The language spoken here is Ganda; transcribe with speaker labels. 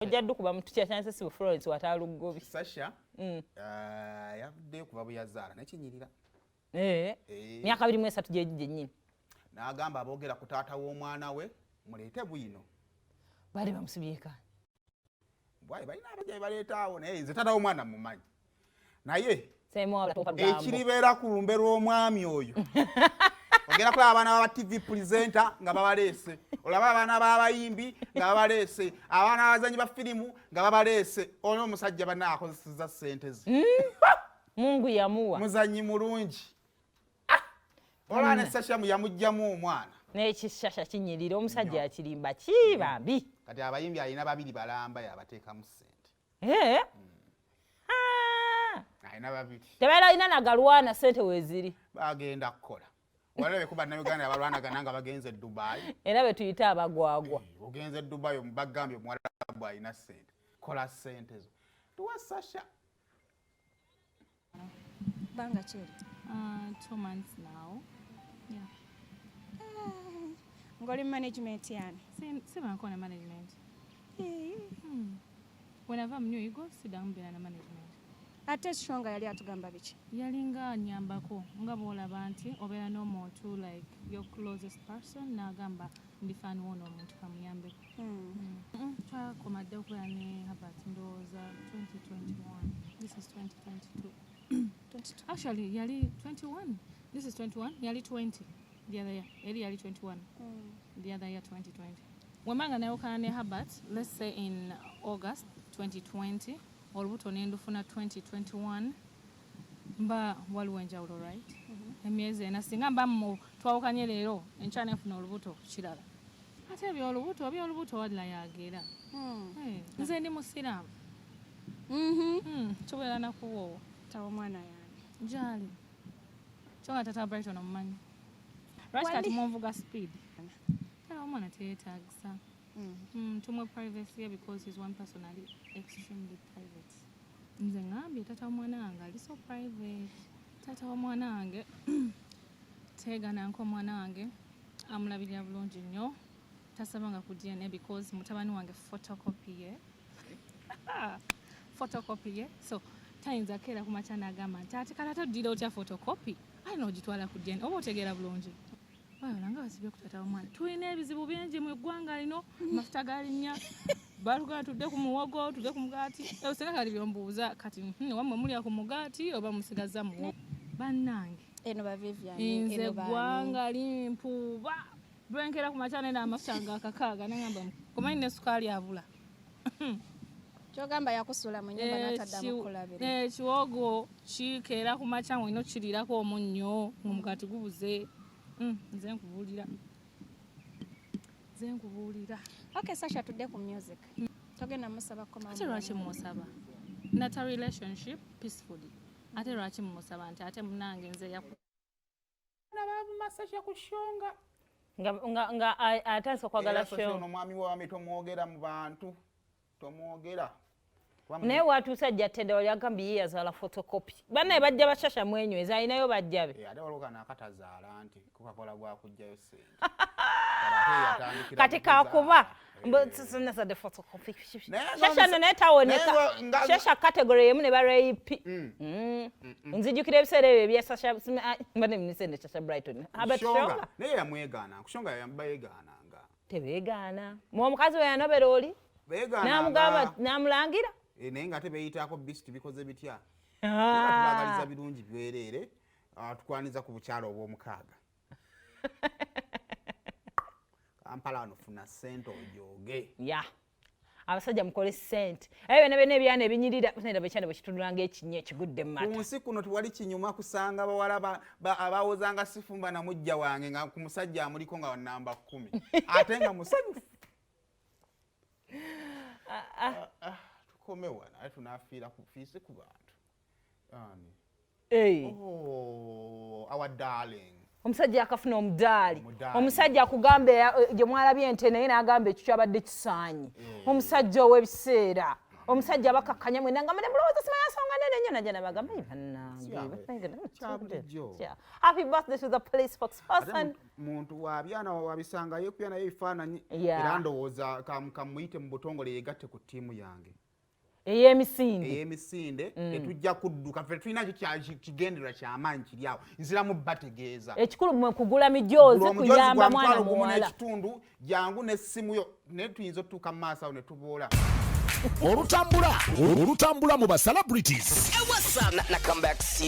Speaker 1: Ojja ddukuba mutukyakyanyise si Florence Wataluggobi.
Speaker 2: Sasha yavuddeyo kuva bwe yazaala nakinyirira.
Speaker 1: Myaka 23 gyegi gyennyini.
Speaker 2: N'agamba aboogera ku taata w'omwana we muleete bwino.
Speaker 1: Baali bamusibyeka.
Speaker 2: Bwayi balina abajja be baleeta awo, naye nze taata w'omwana mumanyi. Naye ekiribeera ku lumbe lw'omwami oyo ogenda kulaba abaana ba TV presenter nga babaleese, olaba abaana b'abayimbi nga babaleese, abaana b'abazanyi ba firimu nga babaleese. Ono omusajja banna akozesezza ssente ze.
Speaker 1: Mungu yamuwa.
Speaker 2: Muzanyi mulungi. Olaba ne Sasha yamuggyamu omwana.
Speaker 1: N'ekishasha kinyirira omusajja akirimba ki bambi.
Speaker 2: Kati abayimbi alina babiri balamba yabateekamu ssente. Alina babiri.
Speaker 1: Tebaera alina nagalwana ssente weeziri.
Speaker 2: Bagenda kukola. Walabe ku bannayuganda abalwanagana nga bagenze e Dubai.
Speaker 1: Era be tuyita abagwagwa.
Speaker 2: Ogenze e Dubai bagambye omuwarabu alina ssente. Kola ssente zo. Tuwa Sasha.
Speaker 3: Banga ki eryo?
Speaker 4: 2 months now. Yeah.
Speaker 3: Ng'oli management yani?
Speaker 4: Sibanko na management. Whenever I'm new, you go sit down be na management.
Speaker 3: Ate Shonga yali atugamba biki?
Speaker 4: Yalinga anyambako nga bw'olaba nti obeera n'omuntu like your closest person n'agamba ndi fan wo n'omuntu kamuyambeko. Twakoma dda okubeera ne Herbert ndowooza 2021. This is 2022. Actually yali 21. This is 21. Yali 20 the other year. Eri yali 21. The other year 2020. Wemanga nayawukana ne Herbert, let's say in August 2020, olubuto ne ndufuna 2021, mba waliwo enjawulo, right? Emyezi ena singa mba mu twawukanye leero enkya nenfuna olubuto kirala. Ate ebyolubuto wadla yagera. Nze ndi musiraamu. Tubeera nakuwoowa.
Speaker 3: Tawa omwana yange.
Speaker 4: Gyali. Kyonga tata Brighton omumanyi. Lwaki kati munvuga speed? Tawa omwana teyeetaagisa. Tumwe privacy ye because he's one person ali extremely private. Nze ngambye tata w'omwana wange ali so private. Tata w'omwana wange teegananko omwana wange amulabirira bulungi nnyo. Tasabanga ku DNA because mutabani wange photocopy ye. Photocopy ye. So tayinza keera ku makya n'agamba nti ate kale ate oddira otya photocopy? Alina ogitwala ku DNA oba otegeera bulungi. Wabula nga basibye ku taata w'omwana. Tulina ebizibu bingi mu ggwanga lino, amafuta galinnya, baatugamba tudde ku muwogo, tudde ku mugaati. Singa kati byombuuza kati wammwe mulya ku mugaati oba musigazza muwogo? Bannange.
Speaker 3: Eno ba Vivian,
Speaker 4: Nze
Speaker 3: eno baani?
Speaker 4: Ggwanga limpuuba. Lwenkeera ku makya nenda amafuta nga akakaaga nangamba omanyi ne sukaali abula.
Speaker 3: Kyogamba yakusuula mu nnyumba n'ataddamu kulabira.
Speaker 4: Ekiwogo kikeera ku makya ng'olina okukiriirako omunnyo ng'omugaati gubuze. Nze nkubuulira. Nze nkubuulira.
Speaker 3: Okay, Sasha, tudde ku music. Togenda musaba kukomawo
Speaker 4: Ate lwaki
Speaker 3: mu
Speaker 4: mumusaba? Nata relationship peacefully. Ate lwaki mumusaba nti ate munnange nze yaku
Speaker 2: Nabavuma Sasha ku Shonga.
Speaker 1: Nga atandise okwagala
Speaker 2: Era Sasha
Speaker 1: Shonga.
Speaker 2: ono omwami wami tomwogera mu bantu. Tomwogera.
Speaker 1: Naye watuuse ajja Tedda wali agambye ye yazaala photocopy. Bannaye bajja bashasha mwenyweza alinayo bajja be.
Speaker 2: Ate waliwo kano akatazaala nti kukakola gwa kuggyayo ssente.
Speaker 1: Kati kakuba. Nasadde photocopy. Shasha nno naye tawoneka. Shasha category emu ne ba rape. Nzijukira ebiseera ebyo ebya Sasha, mbadde mnisende Sasha Brighton. Herbert Shonga.
Speaker 2: Naye yamwegaana, Shonga bayegaananga.
Speaker 1: Tebeegaana. Mwe omukazi we yanobera oli?
Speaker 2: Beegaananga.
Speaker 1: N'amugamba, n'amulangira?
Speaker 2: Naye ng'ate beeyitaako bisiti bikoze bitya? Naye tubagaliza birungi byereere, tukwaniza ku bukyalo obw'omukaaga. Kampala wano funa ssente ojooge.
Speaker 1: Ya. Abasajja mukole ssente. Ebyo byonna byonna ebyana ebinyirira, nera ekyana bwe kitunula ng'ekinnya ekigudde mu mata.
Speaker 2: Ku nsi kuno tewali kinyuma kusanga bawala abawozanga sifumba na mujja wange nga ku musajja amuliko nga wa namba 10. Ate nga musanyufu. Tukome wano, ate tunaafiira ku fiisi ku bantu. Ani?
Speaker 1: Hey.
Speaker 2: Oh, our darling.
Speaker 1: Omusajja akafuna omudaali.
Speaker 2: Omudaali.
Speaker 1: Omusajja akugamba gye mwalabye ente naye n'agamba ekyo kyabadde kisaanyi. Omusajja ow'ebiseera. Omusajja bakakkanya mwena nga mune mulowooza simanya nsonga nene nnyo, najja nabagamba, "Ei, bannange,
Speaker 2: Si yawe.
Speaker 1: bannange,
Speaker 2: Kya bulijjo.
Speaker 1: Yeah. Happy birthday to the police
Speaker 2: Ate
Speaker 1: spokesperson.
Speaker 2: Muntu wabyana wabisangayo ekubya naye ebifaananyi. Era ndowooza kamuyite mu butongole yegatte ku ttiimu yange
Speaker 1: ey'emisinde.
Speaker 2: Ey'emisinde. Tetujja kudduka, ffe tulina kigendererwa kyamaanyi kiri awo, nziramu bategeeza.
Speaker 1: Ekikulu mwe kugula mijoozi
Speaker 2: Gula omujoozi
Speaker 1: kuyamba
Speaker 2: gwa
Speaker 1: mwana
Speaker 2: 10,000
Speaker 1: muwala.
Speaker 2: N'ekitundu, jangu n'essimu yo, naye tuyinza otutuuka mu maaso awo ne tuboola.
Speaker 5: Olutambula olutambula mu ba celebrities.
Speaker 6: Hey, what's up? Now come back, see.